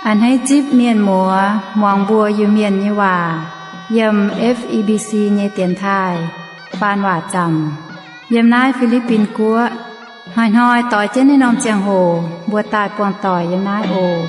A'hneiv zipv mienh muoz muangx mbuo Iu-Mienh nyei waac yiem F E B C nyei dienx taaih faan waac zaamc yiem naaiv Fi^li^bin Guoqv. Hnoi-hnoi doix jienv naaiv norm ziangh hoc mbuo daaih buangh doic yiem naaiv oc.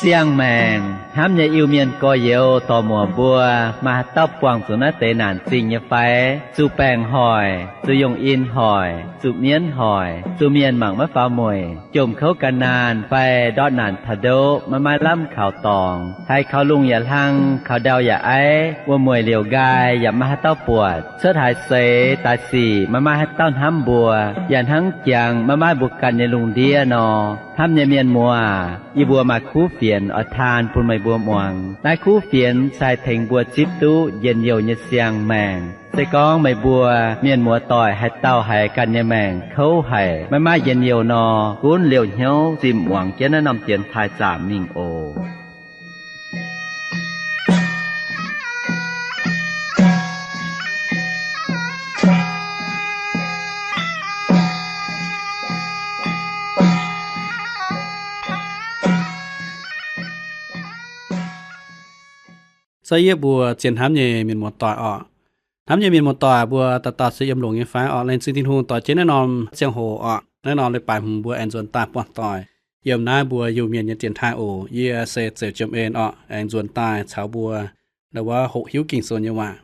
Siang-maengc hnamv nyei Iu-Mienh gorx-youz dorc-muoc mbuo, maaih haaix dauh buangh zuqc naaiv deix naanc zingh nyei fai? Zuqc baengc hoic, zuqc yungh in hoic, zuqc mienv hoic, zuqc mienh mangc maiv faaux mueic, jomc kouv gan naanh fai ndortv naanc taux ndoqv maiv maaih lamh kaux dorngx, haiz kaux lungh yaac hlang, kaux ndau yaac aiv, wuom-mueic liouc nqaai yaac maiv maaih haaix dauh buatc, cuotv haaix seix daaih sic maiv maaih haaix dauh hnamv mbuo, yaac hnangv jangx maiv maaih mbuo ganh nyei lungh ndiev nor. Hnamv nyei mienh muoz, yie mbuo maaih kuv fienx oix taan bun meih mbuo muangx. Naaiv kuv fienx se haih tengx mbuo zipv duqv njien-youh nyei siang-maengc. Se gorngv meih mbuo mienh muoz-doic haaix dauh haiz ganh nyei maengc kouv haic, maiv maaih njien-youh nor, gunv liouh hnyouv zimh muangx jienv naaiv norm dienx taaih zaamc mingh oc. Se yie mbuo zien hnamv nyei mienh muoz-doic orqc. Hnamv nyei mienh muoz-doic mbuo dauh dauh se yiem longx nyei fai orqc? Laengz zingh Tin-Hungh doix jienv naaiv norm ziangh hoc orqc, naaiv norm leiz-baaix hmz mbuo aengx nzuonx daaih buangh doic yiem naaiv mbuo Iu-Mienh nyei dienx taaih oc. Yie se Zeux Jiem En orqc, aengx nzuonx daaih caux mbuo ndau wuov hoqc hiuv Ging-Sou nyei waac.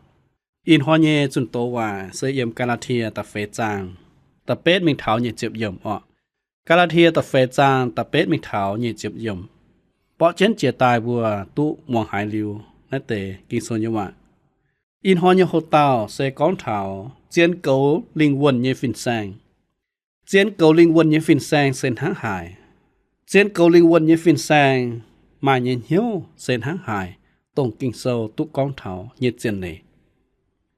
Ih hnoi nyei zunh doz waac se yiem Gaa^laa^tie da'feix zaang da'betv mingh taux nyic ziepc yiemc orqc. Gaa^laa^tie da'feix zaang da'betv mingh taux nyic ziepc yiemc, borqv jienv jiex daaih mbuo duqv muangx haiz liuz naaiv deix Ging-Sou nyei waac. Ih hnoi nyei hoc-dauh se gorngv taux zien goux lingh wuonh nyei fin-saeng. Zien goux lingh wuonh nyei fin-saeng se hnangv haaix? Zien goux lingh wuonh nyei fin-saeng maaih nyei hnyouv se hnangv haaix, dongh Ging-Sou duqv gorngv taux nyei zien leiz.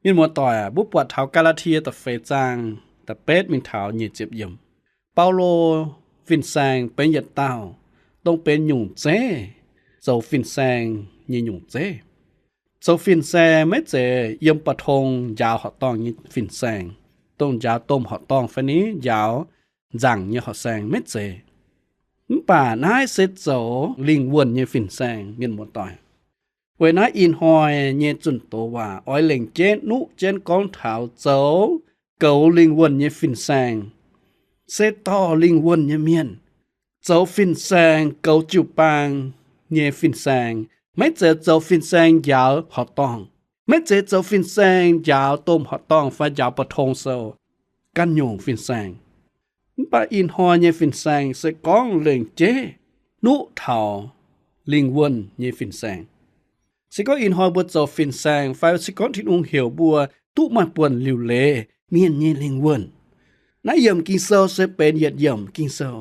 Mienh muoz-doic aac, mbuo buatc taux Gaa^laa^tie da'feix zaang da'betv mingh taux nyic ziepc yiemc, Baulo fin-saeng benx yietc dauh dongh benx nyungc zeiv, zoux fin-saeng nyei nyungc zeiv. Zoux fin-saeng maiv zeiz yiem ba'tong njaaux horqc dorngh nyei fin-saeng, dongh njaaux domh horqc dorngh fai ni njaaux nzaangc nyei horqc saeng, maiv zeiz. Mv baac naaiv se zoux lingh wuonh nyei fin-saeng, mienh muoz-doic. Weic naaiv ih hnoi nyei zunh doz waac oix lengc jeiv nuqv jienv gorngv taux zoux goux lingh wuonh nyei fin-saeng, se dorh lingh wuonh nyei mienh. Zoux fin-saeng goux jiu-baang nyei fin-saeng, maiv zeiz zoux fin-saeng njaaux horqc dorngh, maiv zeiz zoux fin-saeng njaaux domh horqc dorngh fai njaaux ba'tong sou ganh nyungc fin-saeng. Mv baac ih hnoi nyei fin-saeng se gorngv lengc jeiv nuqv taux lingh wuonh nyei fin-saeng. Se gorngv ih hnoi mbuo zoux fin-saeng fai se gorngv Tin-Hungh heuc mbuo duqv maaih buonc liuc leiz mienh nyei lingh wuonh, naaiv yiemc Ging-Sou se benx yietc yiemc Ging-Sou,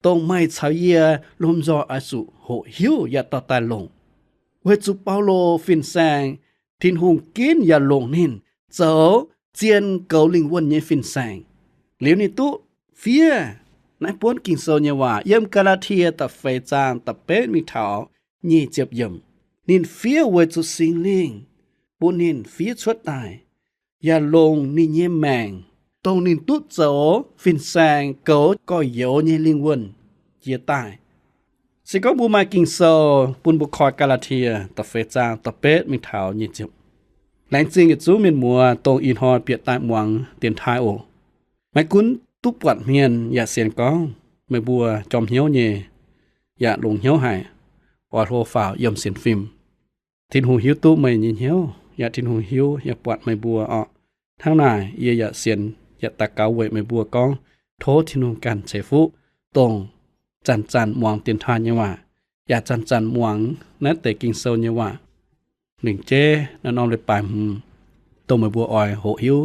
dongh meih caux yie lomh nzoih oix zuqc hoqc hiuv yaac dorh daaih longc. Weic zuqc Baulo fin-saeng, Tin-Hungh ginv yaac longc ninh zoux zien goux lingh wuonh nyei fin-saeng. Liuz ninh duqv fiev naaiv buonv Ging-Sou nyei waac yiem Gaa^laa^tie da'feix zaang da'betv mingh taux nyic ziepc yiemc. Ninh fiev weic zuqc Singx Lingh bun ninh fiev cuotv daaih, yaac longc ninh nyei maengc, dongh ninh duqv zoux fin-saeng goux gorx-youz nyei lingh wuonh jiex daaih. Se gorngv mbuo maaih Ging-Sou bun mbuo koi Gaa^laa^tie da'feix zaang da'betv mingh taux nyic ziepc. Laengz zingh yietc zungv mienh muoz dongh ih hnoi bieqc daaih muangx dienx taaih oc. Maiv gunv duqv buatc hmien yaac sienx gorngv meih mbuo jorm hnyouv nyei, yaac longx hnyouv haic, oix hlo faaux yiem sienx fim. Tin-Hungh hiuv duqv meih nyei hnyouv, yaac Tin-Hungh hiuv yaac buatc meih mbuo orqc. Hnangv naaic yie yaac sienx yaac daux gaux weic meih mbuo gorngv tov Tin-Hungh ganh ceix fuqv dongh zanc-zanc muangx dienx taaih nyei waac, yaac zanc-zanc muangx naaiv deix Ging-Sou nyei waac. Lengc jeiv naaiv norm leiz-baaix hmz, dongh meih mbuo oix hoqc hiuv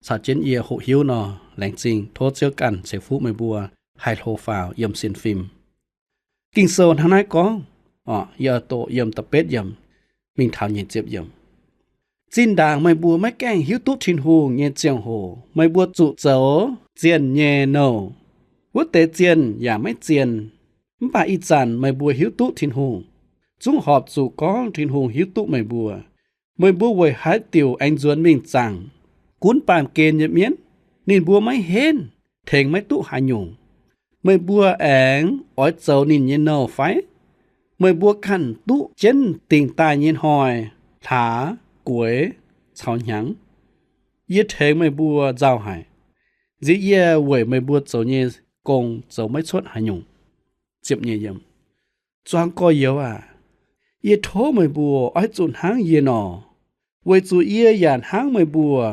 caux jienv yie hoqc hiuv nor, laengz zingh tov Ziouv ganh ceix fuqv meih mbuo haih hlo faaux yiem sienx fim. Ging-Sou hnangv naaiv gorngv, orqc, yie doqc yiem da'betv yiemc mingh taux nyic ziepc yiemc. Zinh ndaangc meih mbuo maiv gaengh hiuv duqv Tin-Hungh nyei ziangh hoc meih mbuo zuqc zoux zienh nyei nouh. Wuov deix zienh yaac maiv zienh. Mv baac ih zanc meih mbuo hiuv duqv Tin-Hungh, zungv horpc zuqc gorngv Tin-Hungh hiuv duqv meih mbuo. Meih mbuo weic haaix diuc aengx nzuonx mingh zaangc? Gunv baamh gen nyei mienv, ninh mbuo maiv henv. tengx maiv duqv haaix nyungc. Meih mbuo aengx oix zoux ninh nyei nouh fai? Meih mbuo ganh duqv jienv dingc daaih nyei hnoi hlaax, gueix, caux hnyangx. Yie tengx meih mbuo nzauh haic. Nziex yie weic meih mbuo zoux nyei gong zoux maiv cuotv haaix nyungc. Zuangx gorx-youz aac, yie tov meih mbuo oix zuqc hnangv yie nor, weic zuqc yie yaac hnangv meih mbuo.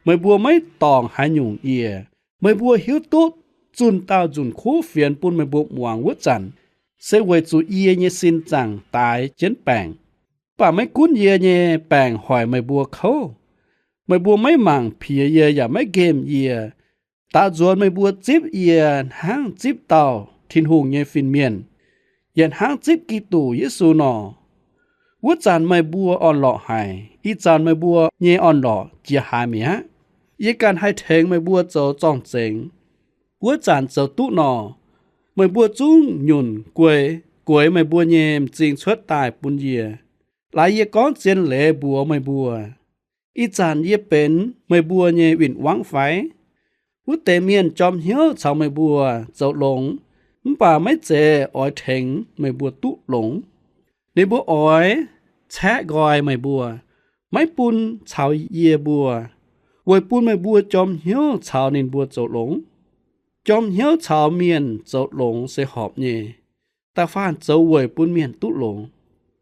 Meih mbuo maiv dorngc haaix nyungc yie. Meih mbuo hiuv duqv zunh dauh nzunc kuv fienx bun meih mbuo muangx wuov zanc, se weic zuqc yie nyei sin zaangc daix jienv baengc. Mv baac maiv gunv yie nyei baengc hoic meih mbuo kouv, meih mbuo maiv mangc piex yie yaac maiv nqemh yie. Daaux nzuonx meih mbuo zipv yie hnangv zipv dauh Tin-Hungh nyei fin-mienh, yaac hnangv zipv Giduc Yesu nor. Wuov zanc meih mbuo orn-lorqc haic. Ih zanc meih mbuo nyei orn-lorqc jiex haaix mi'aqv. Yie ganh haih tengx meih mbuo zoux zorng-zengx. Wuov zanc zoux duqv nor, meih mbuo zungv nyunc guei, gueix meih mbuo nyei m'zing cuotv daaih bun yie, laaix yie gorngv zien leiz mbuox meih mbuo. Ih zanc yie benx meih mbuo nyei win-wangv fai? Wuov deix mienh jorm hnyouv caux meih mbuo zoux longx, mv baac maiv zeiz oix tengx meih mbuo duqv longx. Ninh mbuo oix caeqv nqoi meih mbuo, maiv bun caux yie mbuo, weic bun meih mbuo jorm hnyouv caux ninh mbuo zoux longx. Jorm hnyouv caux mienh zoux longx se horpc nyei. Da'faanh zoux weic bun mienh duqv longx.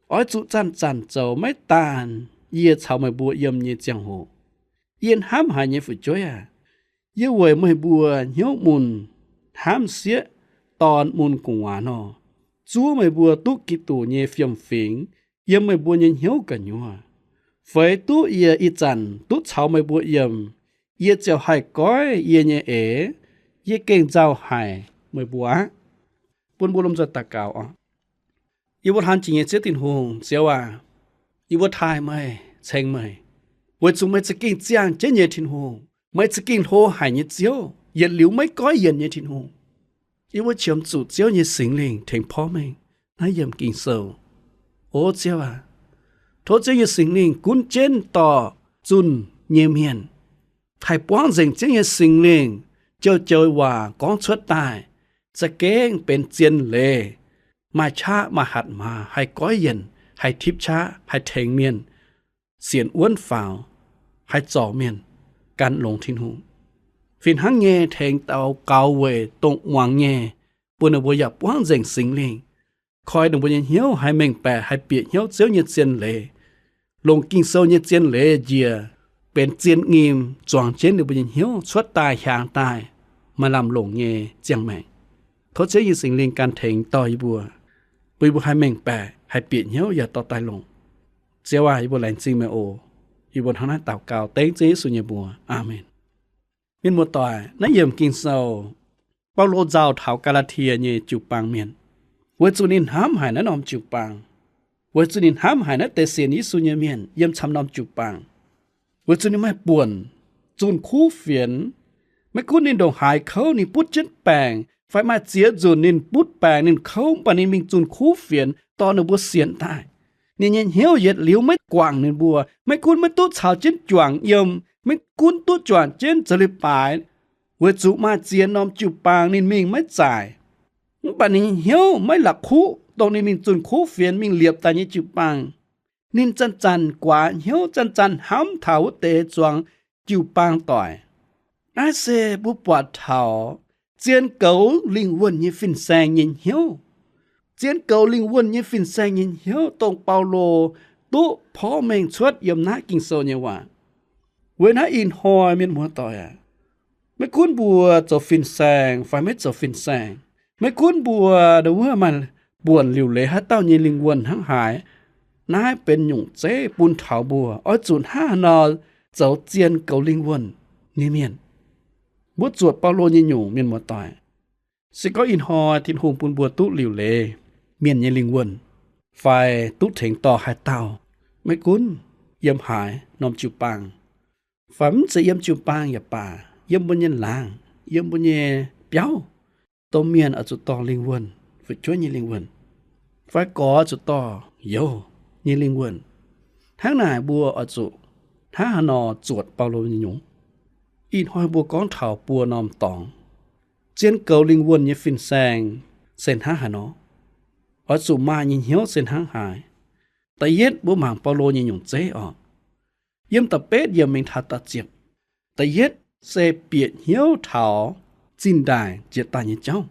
Oix zuqc zanc-zanc zoux, maiv daanh yie caux meih mbuo yiem nyei ziangh hoc. Yie hnamv haic nyei fu'jueiv aac, yie weic meih mbuo hnyouv mun hnamv sieqv dorn mun gu'nguaaz nor, zuov meih mbuo duqv Giduc nyei fiem-fingx yiem meih mbuo nyei hnyouv gu'nyuoz. Feix duqv yie ih zanc duqv caux meih mbuo yiem, yie ziouc haih goiv yie nyei eix. Yie gengh nzauh haic meih mbuo aqv. Bun mbuo lomh nzoih daux gaux oc. Yie mbuo hlaang jiex nyei Ziouv Tin-Hungh, Ziouv aac, yie mbuo taaih meih, ceng meih, weic zuqc meih za'gengh ziangh jienv nyei Tin-Hungh. Meih za'gengh hlo haic nyei Ziouv, yietc liuz maiv goiv yienc nyei Tin-Hungh. Yie mbuo qiemx zuqc Ziouv nyei Singx Lingh tengx porv mengh naaiv yiemc Ging-Sou. O Ziouv aac, tov Ziouv nyei Singx Lingh gunv jienv dorh zunh nyei mienh, haih buangv nzengc Ziouv nyei Singx Lingh joux-joux waac gorngv cuotv daaih, za'gengh benx zien leiz, maaih qaqv maaih hatc maaz, haih goiv yienc, haih tipv qaqv, haih tengx mienh sienx wuonv faaux, haih zorc mienh gan longx Tin-Hungh. Fih hnangv nyei, tengx daux gaux weic dongh muangx nyei, bun ninh mbuo yaac buangv nzengc Singx Lingh, koi ninh mbuo nyei hnyouv haih mengh baeqc, haih bieqc hnyouv Ziouv nyei zien leiz, longc Ging-Sou nyei zien leiz njiec benx zien nyim zuangx jienv ninh mbuo nyei hnyouv cuotv daaih hiaangx daaih, maaih lamh longc nyei ziangh maengc. Tov Ziouv nyei Singx Lingh gan tengx dorh yie mbuo, bun yie mbuo haih mengh baeqc, haih bieqc hnyouv yaac dorh daaih longc. Ziouv aac, yie mbuo laengz zingh meih oc. Yie mbuo hnangv naaiv daux gaux dengv Ziouv Yesu nyei mbuox. Aamen. Mienh muoz-doic, naaiv yiemc Ging-Sou, Baulo nzauh taux Gaa^laa^tie nyei jiu-baang mienh, weic zuqc ninh hnamv haic naaiv norm jiu-baang, weic zuqc ninh hnamv haic naaiv deix sienx Yesu nyei mienh yiem camv norm jiu-baang, weic zuqc ninh maaih buonc zunh kuv fienx. Maiv gunv ninh ndongc haaix kouv, ninh butv jienv baengc fai maaih ziex nzunc ninh butv baengc ninh kouv, mv baac ninh mingh zunh kuv fienx dorh ninh mbuo sienx daaih. Ninh nyei hnyouv yietc liuz maiv guangc ninh mbuo. Maiv gunv maiv duqv caux jienv juangc yiem, maiv gunv duqv juangc jienv zoux leiz-baaix, weic zuqc maaih ziex norm jiu-baang ninh mingh maiv zaaic, mv baac ninh nyei hnyouv maiv la'kuqv, dongh ninh mingh zunh kuv fienx mingh liepc daaih nyei jiu-baang. Ninh zanc-zanc guaax hnyouv, zanc-zanc hnamv taux wuov deix zuangx jiu-baang doic. Naaiv se mbuo buatc taux zien goux lingh wuonh nyei fin-saeng nyei hnyouv. Zien goux lingh wuonh nyei fin-saeng nyei hnyouv dongh Baulo duqv porv mengh cuotv yiem naaiv Ging-Sou nyei waac. Weic naaiv ih hnoi mienh muoz-doic aac, maiv gunv mbuo zoux fin-saeng fai maiv zoux fin-saeng, maiv gunv mbuo wuov maaih buonc liuc leiz haaix dauh nyei lingh wuonh hnangv haaix, naaiv benx nyungc zeiv bun taux mbuo oix zuqc hnangv haaix nor zoux zien goux lingh wuonh nyei mienh. Mbuo zuotc Baulo nyei nyungc, mienh muoz-doic. Se gorngv ih hnoi Tin-Hungh bun mbuo duqv liuc leiz mienh nyei lingh wuonh, fai duqv tengx dorh haaix dauh, maiv gunv yiem haaix norm jiu-baang, fai mv zeiz yiem jiu-baang yaac baac, yiem mbuo nyei laangz, yiem mbuo nyei biauv, domh mienh oix zuqc dorh lingh wuonh, fu'jueiv nyei lingh wuonh, fai gorx zuqc dorh youz nyei lingh wuonh. Hnangv naaic mbuo oix zuqc hnangv haaix nor zuotc Baulo nyei nyungc. Ih hnoi mbuo gorngv taux buo norm dorngx. zien goux lingh wuonh nyei fin-saeng se hnangv haaix nor. Oix zuqc maaih nyei hnyouv se hnangv haaix. Da'yietv, mbuo mangc Baulo nyei nyungc zeiv oc. Yiem da'betv yiemc mingh taux da'ziepc. Da'yietv se bieqc hnyouv taux zinh ndaangc jiex daaih nyei jauv.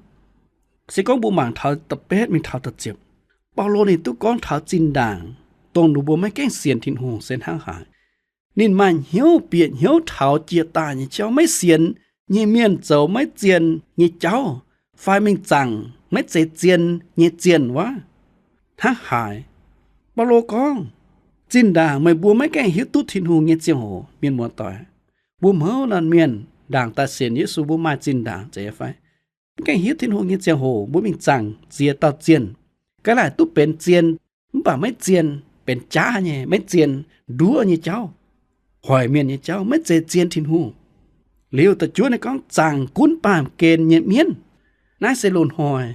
Se gorngv mbuo mangc taux da'betv mingh taux da'ziepc, Baulo ninh duqv gorngv taux zinh ndaangc, dongh ninh mbuo maiv gaengh sienx Tin-Hungh se hnangv haaix. Ninh maaih hnyouv bieqc hnyouv taux jiex daaih nyei jauv, maiv sienx nyei mienh zoux maiv zien nyei jauv, fai mingh zaangc maiv zeiz zien nyei zienh wuov hnangv haaix. Baulo gorngv, zinh ndaangc meih mbuo maiv gaengh hiuv duqv Tin-Hungh nyei ziangh hoc, mienh muoz-doic, mbuo mouz laanh mienh ndaangc daaih sienx Yesu mbuo maaih zinh ndaangc zeiz fai? Maiv gaengh hiuv Tin-Hungh nyei ziangh hoc mbuo mingh zaangc ziex dauh zienh, ga'naaiv duqv benx zien, mv baac maiv zien, benx jaav nyei, maiv zien, nduov nyei jauv, hoic mienh nyei jauv, maiv zeiz zien Tin-Hungh. Liuz da'juov ninh gorngv zaangc gunv baamh gen nyei mienv. Naaiv se loz-hnoi,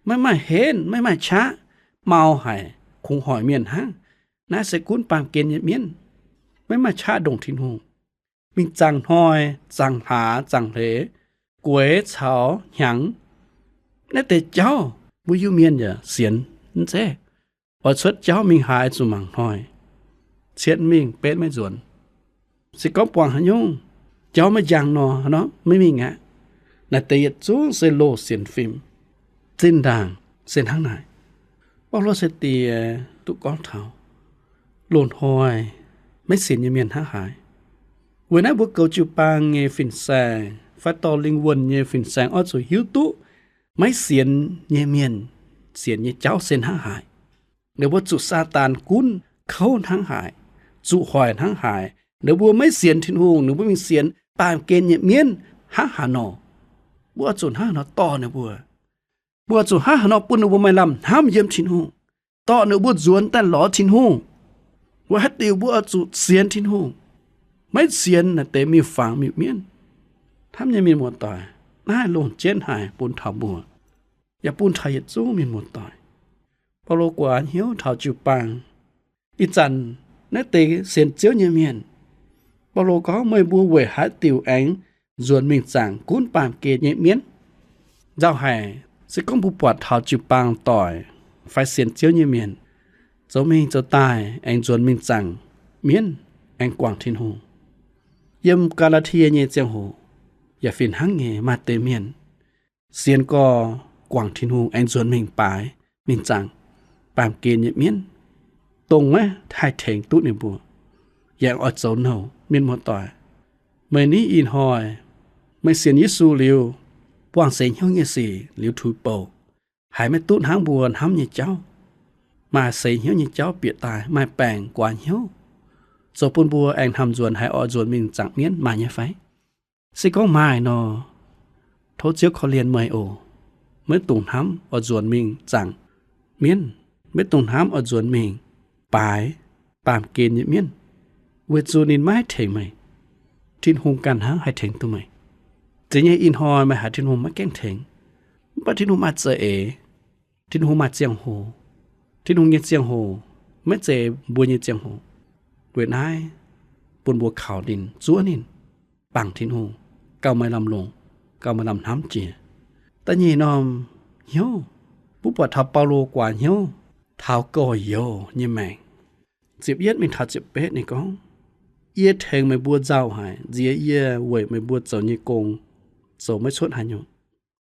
maiv maaih henv, maiv maaih qaqv, mau haic, kungx hoic mienh hnangv. Naaiv se gunv baamh gen nyei mienv, maiv maaih qaqv ndongc Tin-Hungh. Mingh zaangc hnoi, zaangc hlaax, zaangc hleix, gueix caux hnyangx. Naaiv deix jauv mbuo Iu-Mienh yaac sienx mv zeiz. Oix cuotv jauv mingh haaix zuqc mangc hnoi, cietv mingh betv maiv nzuonx. Se gorngv buangh haaix nyungc jauv maiv njang nor, nor maiv mingh aqv. Naaiv deix yietc zungv se loz sienx fim. Zinh ndaangc se hnangv naaic. Baulo sai-diex duqv gorngv taux loz-hnoi maiv sienx nyei mienh hnangv haaix. Weic naaiv mbuo goux jiu-baang nyei fin-saeng fai dorh lingh wuonh nyei fin-saeng oix zuqc hiuv duqv maiv sienx nyei mienh sienx nyei jauv se hnangv haaix. Ninh mbuo zuqc Saadaan gunv kouv hnangv haaix, zuqc hoic hnangv haaix. Ninh mbuo maiv sienx Tin-Hungh, ninh mbuo mingh sienx baamh gen nyei mienv hnangv haaix nor. Mbuo oix zuqc hnangv haaix nor dorh ninh mbuo? Mbuo oix zuqc hnangv haaix nor bun ninh mbuo maaih lamh hnamv yiem Tin-Hungh, dorh ninh mbuo nzuonx daaih lorz Tin-Hungh? Weic haaix diuc mbuo oix zuqc sienx Tin-Hungh, maiv sienx naaiv deix miuc-fangx miuc-mienv? Hnamv nyei mienh muoz-doic, naaiv longc jienv haic bun taux mbuo, yaac bun taux yietc zungv mienh muoz-doic. Baulo guaax hnyouv taux jiu-baang. Ih zanc naaiv deix sienx Ziouv nyei mienh, Baulo gorngv, meih mbuo weic haaix diuc aengx nzuonx mingh zaangc gunv baamh gen nyei mienv? Nzauh haic, se gorngv mbuo buatc taux jiu-baang doic fai sienx Ziouv nyei mienh zoux mingh zoux daaih aengx nzuonx mingh zaangc mienv, aengx guangc Tin-Hungh. Yiem Gaa^laa^tie nyei ziangh hoc yaac fih hnangv nyei, maaih deix mienh sienx gorx guangc Tin-Hungh aengx nzuonx mingh baaix, mingh zaangc baamh gen nyei mienv, dongh maiv haih tengx duqv ninh mbuo. Yaac oix zoux nouh, mienh muoz-doic. Meih ni ih hnoi meih sienx Yesu liuz, buangh seix hnyouv nyei sic liuz tuix bouc, haiz maiv duqv hnangv mbuo hnamv nyei jauv. Maaih seix hnyouv nyei jauv bieqc daaih, maaih baengc guaax hnyouv, zoux bun mbuo aengx hnamv nzuonx haiz oix nzuonx mingh zaangc mienv, maaih nyei fai? Se gorngv maaih nor, tov Ziouv korv-lienh meih oc. Maiv dungx hnamv oix nzuonx mingh zaangc mienv. Maiv dungx hnamv oix nzuonx mingh baaix baamh gen nyei mienv, weic zuqc ninh maiv haih tengx meih. Tin-Hungh ganh hnangv haih tengx duqv meih. Zeiz nyei, ih hnoi meih haiz Tin-Hungh maiv gaengh tengx, mv baac Tin-Hungh maaih za'eix. Tin-Hungh maaih ziangh hoc. Tin-Hungh nyei ziangh hoc maiv zeiz mbuo nyei ziangh hoc. Weic naaiv bun mbuo kaux ninh, zuov ninh, bangc Tin-Hungh, gauh maaih lamh longc, gauh maaih lamh hnamv jiex. Da'nyeic norm hnyouv, mbuo buatc taux Baulo guaax hnyouv taux gorx-youz nyei maengc. Ziepc yietv mingh taux ziepc betv ninh gorngv, yie tengx meih mbuo nzauh haic, nziex yie weic meih mbuo zoux nyei gong zoux maiv cuotv haaix nyungc.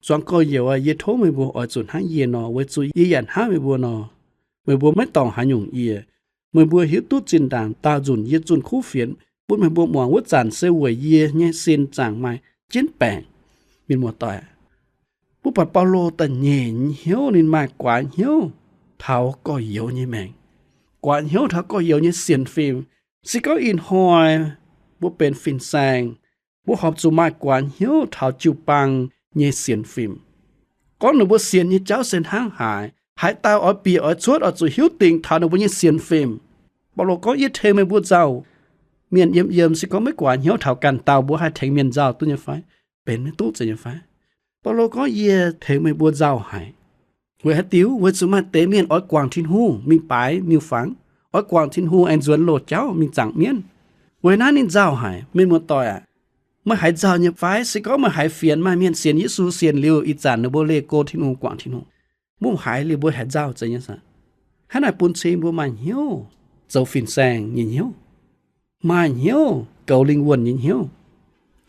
Zuangx gorx-youz aac, yie tov meih mbuo oix zuqc hnangv yie nor, weic zuqc yie yaac hnangv meih mbuo nor. Meih mbuo maiv dorngc haaix nyungc yie. Meih mbuo hiuv duqv zinh ndaangc daauh nzunc yie zunh kuv fienx bun meih mbuo muangx wuov zanc se weic yie nyei sin zaangc maaih jienv baengc. Mienh muoz-doic, mbuo buatc Baulo da'nyeic hnyouv ninh maaih guaax hnyouv taux gorx-youz nyei maengc, guaax hnyouv taux gorx-youz nyei sienx fim. Se gorngv ih hnoi mbuo benx fin-saeng, mbuo horpc zuqc maaih guaax hnyouv taux jiu-baang nyei sienx fim. Gorngv ninh mbuo sienx nyei jauv se hnangv haaix, haaix dauh oix bieqc oix cuotv oix zuqc hiuv dingc taux ninh mbuo nyei sienx fim. Baulo gorngv, yie tengx meih mbuo nzauh. Mienh yiem yiem se gorngv maiv guaax hnyouv taux ganh dauh, mbuo haih tengx mienh nzauh duqv nyei fai? Benx maiv duqv zeiz nyei fai? Baulo gorngv, yie tengx meih mbuo nzauh haic. Weic haaix diuc? Weic zuqc maaih deix mienh oix guangc Tin-Hungh mingh baaix miuc-fangx, oix guangc Tin-Hungh aengx nzuonx loz-jauv mingh zaangc mienv. Weic naaiv ninh nzauh haic, mienh muoz-doic aac. Meih haiz nzauh nyei fai? Se gorngv meih haiz fienx, maaih mienh sienx Yesu sienx liuz, ih zanc ninh mbuo leih go Tin-Hungh, guangc Tin-Hungh. Mbuo haiz liuz mbuo haiz nzauh zeiz nyei saah? Hnangv naaic bun cing mbuo maaih hnyouv zoux fin-saeng nyei hnyouv, maaih hnyouv goux lingh wuonh nyei hnyouv,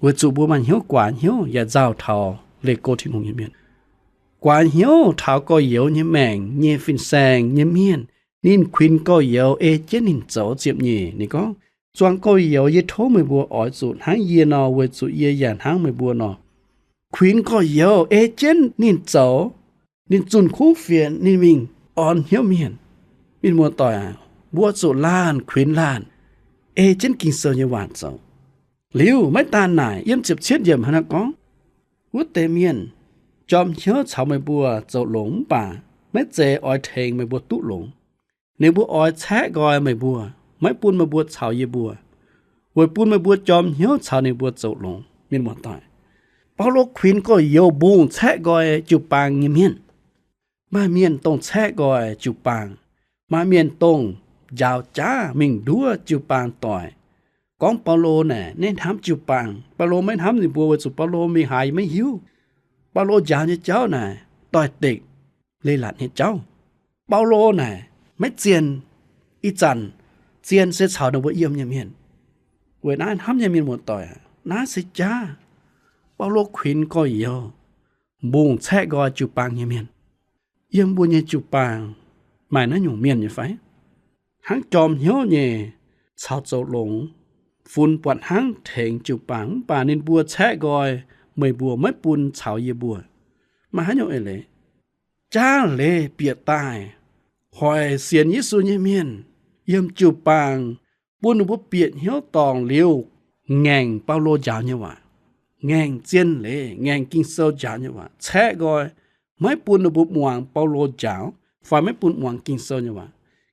weic zuqc mbuo maaih hnyouv guaax hnyouv yaac nzauh taux leih go Tin-Hungh nyei mienh. Guaax hnyouv taux gorx-youz nyei maengc nyei fin-saeng nyei mienh, ninh kuinx gorx-youz ei jienv ninh zoux. Ziepc nyeic ninh gorngv, Zuangx gorx-youz, yie tov meih mbuo oix zuqc hnangv yie nor, weic zuqc yie yaac hnangv meih mbuo nor. Kuinx gorx-youz ei jienv ninh zoux, ninh zunh kuv fienx, ninh mingh orn hnyouv mienh. Mienh muoz-doic aac, mbuo zuqc laanh kuinx laanh ei jienv Ging-Sou nyei waac zoux. Liuz maiv daan naaic, yiem ziepc cietv yiemc hnangv naaiv gorngv, Wuov deix mienh jorm hnyouv caux meih mbuo zoux longx mv baac maiv zeiz oix tengx meih mbuo duqv longx. Ninh mbuo oix caeqv nqoi meih mbuo, maiv bun meih mbuo caux yie mbuo, weic bun meih mbuo jorm hnyouv caux ninh mbuo zoux longx. Mienh muoz-doic, Baulo kuinx gorx-youz mbungh caeqv nqoi jiu-baang nyei mienh. Maaih mienh dongh caeqv nqoi jiu-baang. Maaih mienh dongh njaaux jaav mingh nduov jiu-baang doic. Gorngv Baulo naaic, naaiv hnamv jiu-baang. Baulo maiv hnamv ninh mbuo weic zuqc Baulo mingh haaix maiv hiuv. Baulo njaaux nyei jauv naaic doix-dekc leiz-latc nyei jauv. Baulo naaic maiv zien. Ih zanc zien se caux ninh mbuo yiem nyei mienh. Weic naaiv hnamv nyei mienh muoz-doic, naaiv se jaav Baulo kuinx gorx-youz mbungh caeqv nqoi jiu-baang nyei mienh. Yiem mbuo nyei jiu-baang maaih naaiv nyungc mienh nyei fai? Hnangv jorm hnyouv nyei caux zoux longx, funx buatc hnangv tengx jiu-baang mv baac ninh mbuo caeqv nqoi meih mbuo, maiv bun caux yie mbuo. Maaih haaix nyungc eix leiz? Jaav leiz bieqc daaih hoic sienx Yesu nyei mienh yiem jiu-baang, bun ninh mbuo bieqc hnyouv dorngc liuz ngaengc Baulo njaaux nyei waac, ngaengc zien leiz, ngaengc Ging-Sou njaaux nyei waac, caeqv nqoi, maiv bun ninh mbuo muangx Baulo njaaux fai maiv bun muangx Ging-Sou nyei waac.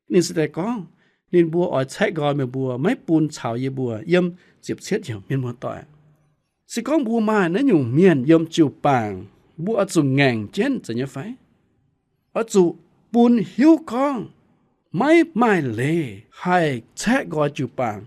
Ninh se daaih gorngv ninh mbuo oix caeqv nqoi meih mbuo, maiv bun caux yie mbuo. Yiem ziepc cietv yiemc, mienh muoz-doic, se gorngv mbuo maaih naaiv nyungc mienh yiem jiu-baang, mbuo oix zuqc ngaengc jienv zeiz nyei fai? Oix zuqc bun hiuv gorngv maiv maaih leiz haih caeqv nqoi jiu-baang,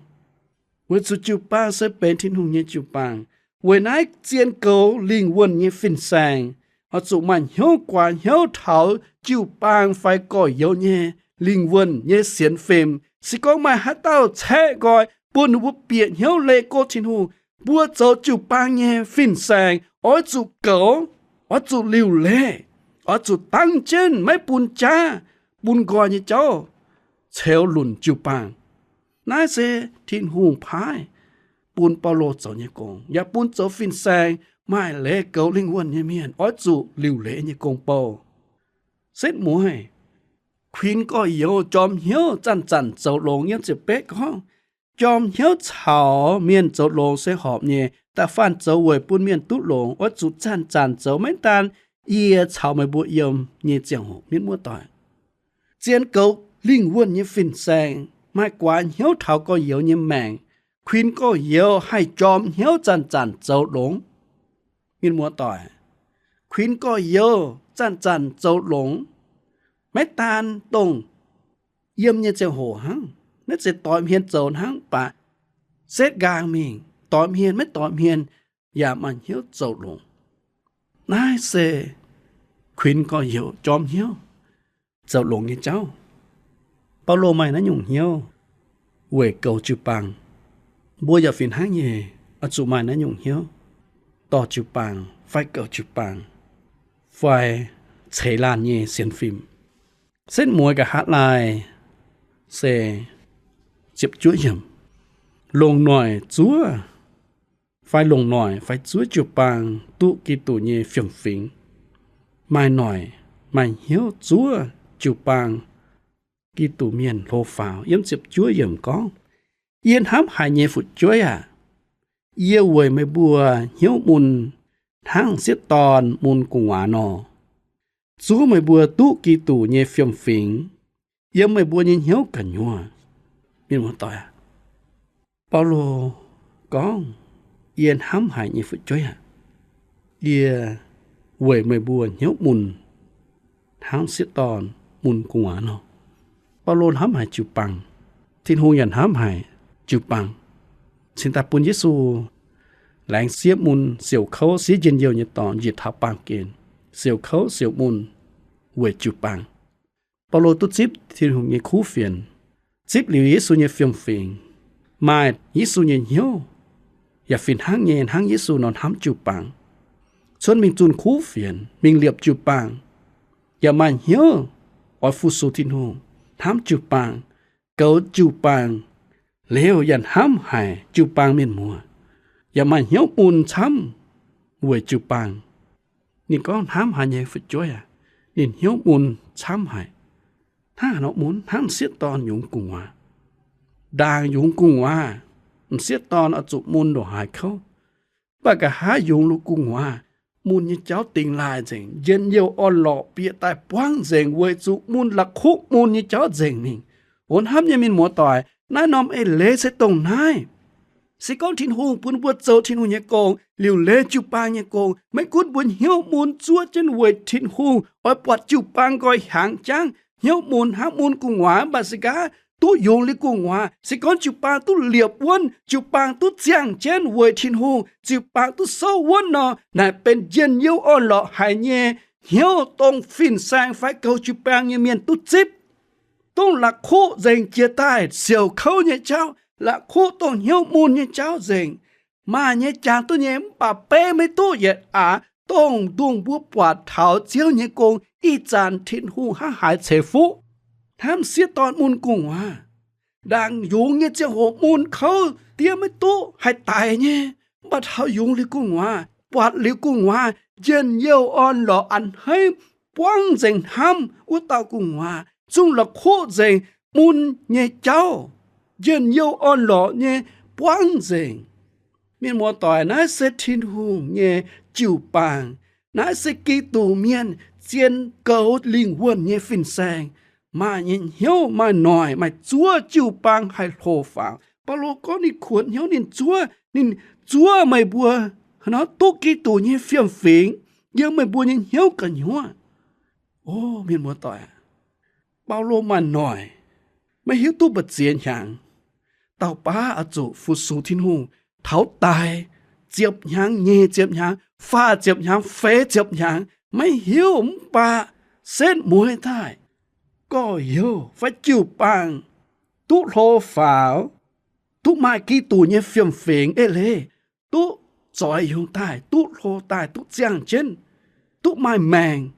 weic zuqc jiu-baang se benx Tin-Hungh nyei jiu-baang. Weic naaiv zien goux lingh wuonh nyei fin-saeng oix zuqc maaih hnyouv guaax hnyouv taux jiu-baang fai gorx-youz nyei lingh wuonh nyei sienx fim. Se gorngv maaih haaix dauh caeqv nqoi bun ninh mbuo bieqc hnyouv leih go Tin-Hungh, mbuo zoux jiu-baang nyei fin-saeng oix zuqc goux, oix zuqc liuc leiz, oix zuqc dangv jienv, maiv bun jaav, bun nqoi nyei jauv ceux lunc jiu-baang. Naaiv se Tin-Hungh paaiv bun Baulo zoux nyei gong, yaac bun zoux fin-saeng maaih leiz goux lingh wuonh nyei mienh oix zuqc liuc leiz nyei gong-bou. Setv mueiz, kuinx gorx-youz jorm hnyouv zanc-zanc zoux longx. Yiem ziepc betv gorngv, jorm hnyouv caux mienh zoux longx se horpc nyei. Da'faanh zoux weic bun mienh duqv longx, oix zuqc zanc-zanc zoux, maiv daan yie caux meih mbuo yiem nyei ziangh hoc. Mienh muoz-doic, zien goux lingh wuonh nyei fin-saeng, maaih guaax hnyouv taux gorx-youz nyei maengc, kuinx gorx-youz haih jorm hnyouv zanc-zanc zoux longx. Mienh muoz-doic, kuinx gorx-youz zanc-zanc zoux longx, maiv daan dongh yiem nyei ziangh hoc hnangv, maiv zeiz doix hmien zoux hnangv, mv baac setv nqaang mingh, doix hmien maiv doix hmien yaac maaih hnyouv zoux longx. Naaiv se kuinx gorx-youz jorm hnyouv zoux longx nyei jauv. Baulo maaih naaiv nyungc hnyouv weic goux jiu-baang. Mbuo yaac fih hnangv nyei, oix zuqc maaih naaiv nyungc hnyouv dorh jiu-baang fai goux jiu-baang fai ceix laanh nyei sienx fim. Setv mueiz nqa'haav laai se ziepc juov yiemc, longc noic zuov fai longc noic fai zuov jiu-baang duqv Giduc nyei fiem-fingx. Maaih noic maaih hnyouv zuov jiu-baang Giduc mienh hlo faaux. Yiem ziepc juov yiemc gorngv, Yie hnamv haic nyei fu'jueiv aac, yie weic meih mbuo hnyouv mun hnangv m'sieqv dorn mun gu'nguaaz nor, zuov meih mbuo duqv Giduc nyei fiem-fingx yiem meih mbuo nyei hnyouv gu'nyuoz. Mienh muoz-doic, Baulo gorngv, Yie hnamv haic nyei fu'jueiv aac, yie weic meih mbuo hnyouv mun hnangv m'sieqv dorn mun gu'nguaaz nor. Baulo hnamv haic jiu-baang. Tin-Hungh yaac hnamv haic jiu-baang, cingx daaih bun Yesu laengz siev mun, siouc kouv siev njien-youh nyei dorngx njiec taux baamh gen, siouc kouv siouc mun weic jiu-baang. Baulo duqv zipv Tin-Hungh nyei kuv fienx, zipv liuz Yesu nyei fiem-fingx, maaih Yesu nyei hnyouv, yaac fih hnangv nyei hnangv Yesu nor hnamv jiu-baang, cuotv mingh zunh kuv fienx, mingh liepc jiu-baang, yaac maaih hnyouv oix fu-sux Tin-Hungh, hnamv jiu-baang, goux jiu-baang, liuz yaac hnamv haic jiu-baang mienh muoz, yaac maaih hnyouv mun camv weic jiu-baang. Ninh gorngv hnamv haaix nyungc fu'jueiv aac, ninh hnyouv mun camv haic. Hnangv haaix nor mun? Hnangv m'sieqv dorn yungz gu'nguaaz. Ndaangc yungz gu'nguaaz, m'sieqv dorn oix zuqc mun ndongc haaix kouv. Mv baac nqa'haav yungz lungh gu'nguaaz, mun nyei jauv dingx laaih nzengc, njien-youh orn-lorqc bieqc daaih buangv nzengc weic zuqc mun la'kuqv mun nyei jauv nzengc mingh. O hnamv nyei mienh muoz-doic, naaiv norm eix leiz se dongh naaiv. Se gorngv Tin-Hungh bun mbuo zoux Tin-Hungh nyei gong, liuc leiz jiu-baang nyei gong, maiv gunv mbuo hnyouv mun zuov jienv weic Tin-Hungh oix buatc jiu-baang nqoi hiaangx jangv, hnyouv mun hnangv mun gu'nguaaz mv baac se nqa'haav duqv yungz liuz gu'nguaaz. Se gorngv jiu-baang duqv liepc wuonv, jiu-baang duqv ziangh jienv weic Tin-Hungh, jiu-baang duqv souv wuonv nor, naaic benx njien-youh orn-lorqc haic nyei hnyouv, dongh fin-saeng fai goux jiu-baang nyei mienh duqv zipv. Dongh la'kuqv nzengc jiex daaih siouc kouv nyei jauv, la'kuqv dongh hnyouv mun nyei jauv nzengc. Maaih nyei jangx duqv nyei mv baac beiv maiv duqv yietc aax, dongh ndongh mbuo buatc taux Ziouv nyei gong ih zanc Tin-Hungh hnangv haaix ceix fuqv. Hnamv m'sieqv dorn mun gu'nguaaz, ndaangc yungz nyei ziangh hoc mun kouv diev maiv duqv haih daic nyei, mv baac taux yungz liuz gu'nguaaz, buatc liuz gu'nguaaz, njien-youh orn-lorqc a'hneiv buangv nzengc hnamv wuov dauh gu'nguaaz, zungh la'kuqv nzengc mun nyei jauv, njien-youh orn-lorqc nyei buangv nzengc. Mienh muoz-doic, naaiv se Tin-Hungh nyei jiu-baang. Naaiv se Giduc Mienh zien goux lingh wuonh nyei fin-saeng. Maaih nyei hnyouv, maaih noic, maaih zuov jiu-baang haih hlo faaux. Baulo gorngv ninh kuonx hnyouv, ninh zuov, ninh zuov meih mbuo nor duqv Giduc nyei fiem-fingx yiem meih mbuo nyei hnyouv gu'nyuoz. O mienh muoz-doic, Baulo maaih noic, maiv hiuv duqv mbu'ziex hnyangx, dauh baav oix zuqc fu-sux Tin-Hungh taux daic ziepc hnyangx, nyic ziepc hnyangx, faah ziepc hnyangx, feix ziepc hnyangx, maiv hiuv, mv baac setv mueiz daaih gorx-youz fai jiu-baang duqv hlo faaux, duqv maaih Giduc nyei fiem-fingx eix leiz, duqv zoix yungz daaih, duqv hlo daaih, duqv ziangh jienv, duqv maaih maengc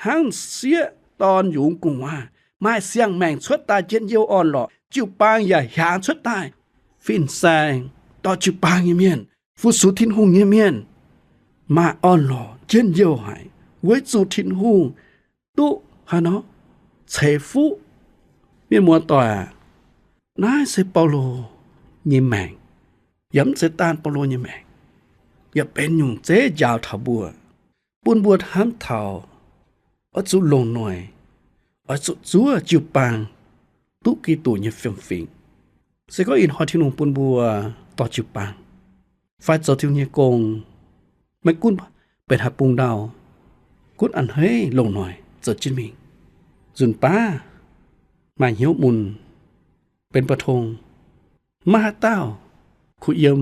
hnangv m'sieqv dorn yungz gu'nguaaz, maaih siang-maengc cuotv daaih njien-youh orn-lorqc, jiu-baang yaac hiaangx cuotv daaih. Fin-saeng dorh jiu-baang nyei mienh, fu-sux Tin-Hungh nyei mienh maaih orn-lorqc njien-youh haic, weic zuqc Tin-Hungh duqv haaix nor ceix fuqv. Mienh muoz-doic aac, naaiv se Baulo nyei maengc. Yaac mv zeiz daanh Baulo nyei maengc, yaac benx nyungc zeiv njaaux taux mbuo, bun mbuo hnamv taux oix zuqc longc noic, oix zuqc zuov jiu-baang duqv Giduc nyei fiem-fingx. Se gorngv ih hnoi Tin-Hungh bun mbuo dorh jiu-baang fai zoux Tin-Hungh nyei gong, maiv gunv benx haaix bung ndau, gunv a'hneiv longc noic zoux jienv mingh. Nzunc baav maaih hnyouv mun, benx mbu'ndongx, maiv maaih haaix dauh kuh yiem,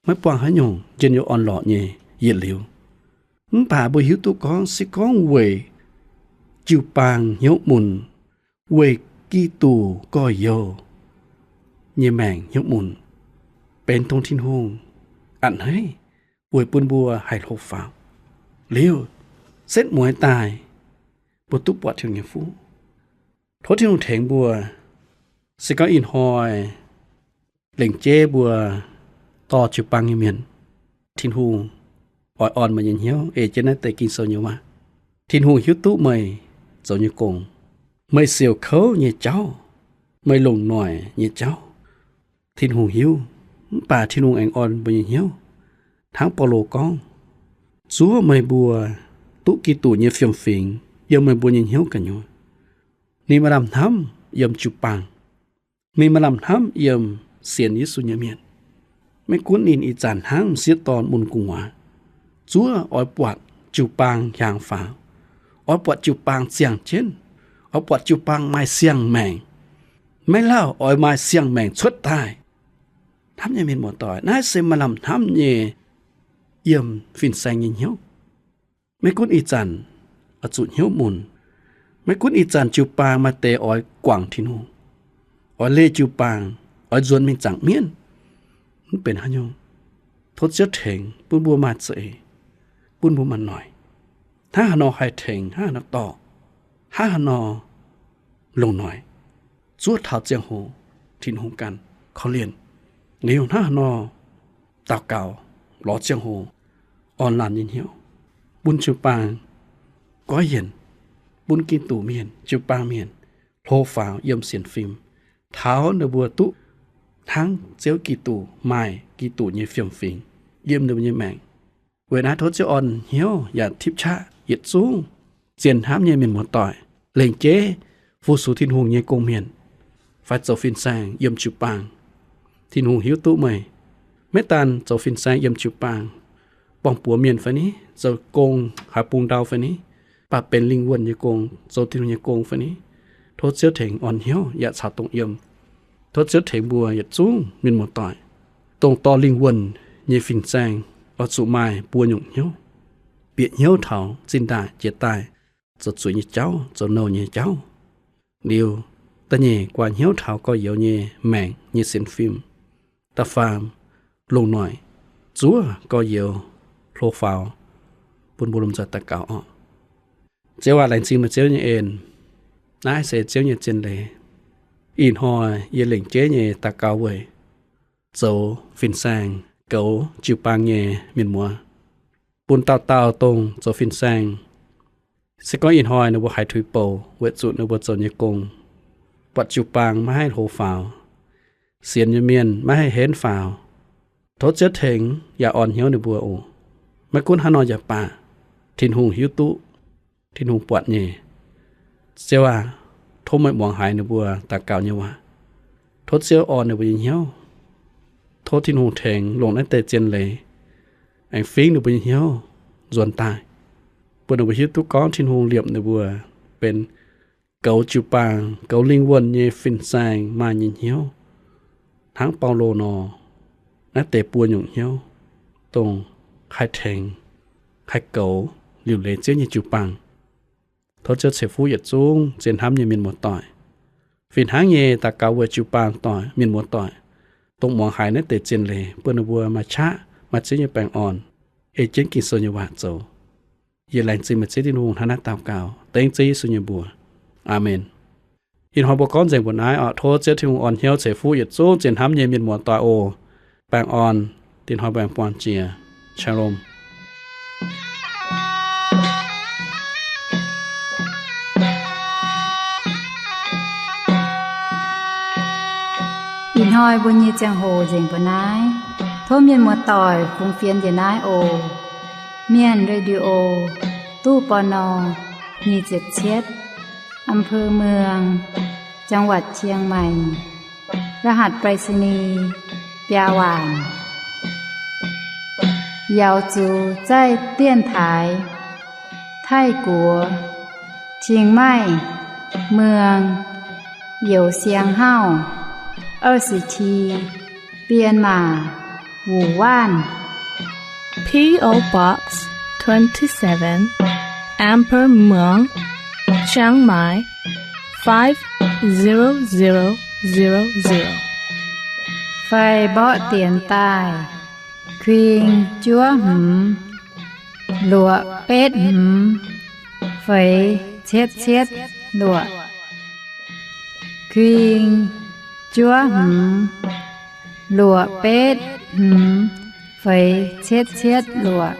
maiv buangh haaix nyungc njien-youh orn-lorqc nyei yietc liuz. Mv baac mbuo hiuv duqv gorngv se gorngv weic jiu-baang hnyouv mun, weic Giduc gorx-youz nyei maengc hnyouv mun, benx dongh Tin-Hungh a'hneiv weic bun mbuo haih hlo faaux. Liuz setv mueiz daaih, mbuo duqv buatc Tin-Hungh nyei fuqv. Tov Tin-Hungh tengx mbuo, se gorngv ih hnoi lengc jeiv mbuo dorh jiu-baang nyei mienh, Tin-Hungh oix orn meih nyei hnyouv ei jienv naaiv deix Ging-Sou nyei waac. Tin-Hungh hiuv duqv meih zoux nyei gong, meih siouc kouv nyei jauv, meih longc noic nyei jauv, Tin-Hungh hiuv. Mv baac Tin-Hungh aengx orn mbuo nyei hnyouv hnangv Baulo gorngv, zuov meih mbuo duqv Giduc nyei fiem-fingx yiem meih mbuo nyei hnyouv gu'nyuoz. Ninh maaih lamh hnamv yiem jiu-baang. Ninh maaih lamh hnamv yiem sienx Yesu nyei mienh. Maiv gunv ninh ih zanc hnangv m'sieqv dorn mun gu'nguaaz, zuov oix buatc jiu-baang hiaangx faaux, oix buatc jiu-baang ziangh jienv, oix buatc jiu-baang maaih siang-maengc, maiv lauh oix maaih siang-maengc cuotv daaih. Hnamv nyei mienh muoz-doic, naaiv se maaih lamh hnamv nyei yiem fin-saeng nyei hnyouv. Maiv gunv ih zanc oix zuqc hnyouv mun, maiv gunv ih zanc jiu-baang maaih deix oix guangc Tin-Hungh, oix leih jiu-baang, oix nzuonx mingh zaangc mienv, mv benx haaix nyungc. Tov Ziouv tengx bun mbuo maaih za'eix, bun mbuo maaih noic. Hnangv haaix nor haih tengx, hnangv haaix nor dorh, hnangv haaix nor longc noic, zuov taux ziangh hoc Tin-Hungh ganh korv-lienh. Liuz hnangv haaix nor daux gaux lorz ziangh hoc orn laanh nyei hnyouv, bun jiu-baang goiv yienc, bun Giduc mienh, jiu-baang mienh hlo faaux yiem sienx fim, taux ninh mbuo duqv hnangv Ziouv Giduc maaih Giduc nyei fiem-fingx yiem ninh mbuo nyei maengc. Weic naaiv tov Ziouv orn hnyouv yaac tipv qaqv yietc zungv zien hnamv nyei mienh muoz-doic, lengc jeiv fu-sux Tin-Hungh nyei gong-mienh fai zoux fin-saeng yiem jiu-baang. Tin-Hungh hiuv duqv meih maiv daan zoux fin-saeng yiem jiu-baang, borng-buoz mienh fai ni, zoux gong haaix bung ndau fai ni, mv baac benx lingh wuonh nyei gong, zoux Tin-Hungh nyei gong fai ni, tov Ziouv tengx orn hnyouv yaac caux dongh yiem. Tov Ziouv tengx mbuo yietc zungv mienh muoz-doic, dongh dorh lingh wuonh nyei fin-saeng, oix zuqc maaih buo nyungc hnyouv. Bieqc hnyouv taux zinh ndaangc jiex daaih zoux zuiz nyei jauv, zoux nouh nyei jauv. Liuz, da'nyeic, guaax hnyouv taux gorx-youz nyei maengc nyei sienx fim. Da'faam, longc noic zuov gorx-youz hlo faaux, bun mbuo lomh nzoih daux gaux orqc. Ziouv aac, laengz zingh meih Ziouv nyei en. Naaiv se Ziouv nyei zien leiz. Ih hnoi yie lengc jeiv nyei daux gaux weic zoux fin-saeng, goux jiu-baang nyei mienh muoz, bun dauh dauh dongh zoux fin-saeng, se gorngv ih hnoi ninh mbuo haiz tuix bouc weic zuqc ninh mbuo zoux nyei gong, buatc jiu-baang maiv haih hlo faaux, sienx nyei mienh maiv haih henv faaux, tov Ziouv tengx yaac orn hnyouv ninh mbuo oc. Maiv gunv haaix nor yaac baac, Tin-Hungh hiuv duqv, Tin-Hungh buatc nyei. Ziouv aac, tov meih muangx haiz ninh mbuo daux gaux nyei waac. Tov Ziouv orn ninh mbuo nyei hnyouv. Tov Tin-Hungh tengx longc naaiv deix zien leiz aengx fingx ninh mbuo nyei hnyouv nzuonx daaih, bun ninh mbuo hiuv duqv gorngv Tin-Hungh liepc ninh mbuo benx goux jiu-baang, goux lingh wuonh nyei fin-saeng maaih nyei hnyouv, hnangv Baulo nor, naaiv deix buo nyungc hnyouv, dongh haih tengx, haih goux liuc leiz Ziouv nyei jiu-baang. Tov Ziouv ceix fuqv yietc zungv zien hnamv nyei mienh muoz-doic. Fih hnangv nyei daux gaux weic jiu-baang doic, mienh muoz-doic, dongh muangx haiz naaiv deix zien leiz, bun ninh mbuo maaih qaqv maaih Ziouv nyei baengh orn, ei jienv Ging-Sou nyei waac zoux. Yie laengz zingh meih Ziouv Tin-Hungh hnangv naaiv daux gaux, dengv Ziouv Yesu nyei mbuox. Aamen. Ih hnoi mbuo gorngv nzengc mbuo naaiv oc. Tov Ziouv Tin-Hungh orn hnyouv ceix fuqv yietc zungv zien hnamv nyei mienh muoz-doic oc. Baengh orn, dinh hnoi baengh buangh jiex. Shalom. Ih hnoi mbuo nyei ziangh hoc nzengc mbuo naaiv. Tov mienh muoz-doic fungx fienx njiec naaiv oc. Mienh Radio, ตู้ ปณ. nyic ziepc cietv, อำเภอเมือง จังหวัดเชียงใหม่ รหัสไปรษณีย์ biaa waanc. 瑶族在电台 Taiv-Guoqv, Chiang Mai, เมือง Youh Siang Hauv, 二十七, Bienh Maac, Wuh Waanv. P O Box twenty-seven, อำเภอเมือง เชียงใหม่ five zero zero zero zero. Fai mborqv dienx daaih, kuing juov hmz, luoqc betv hmz, feix cietv cietv luoqc. Kuing juov hmz, luoqc betv hmz, feix cietv cietv luoqc.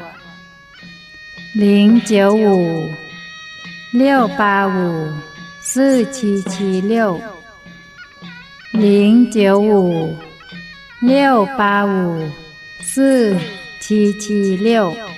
零九五六八五四七七六. 零九五六八五四七七六.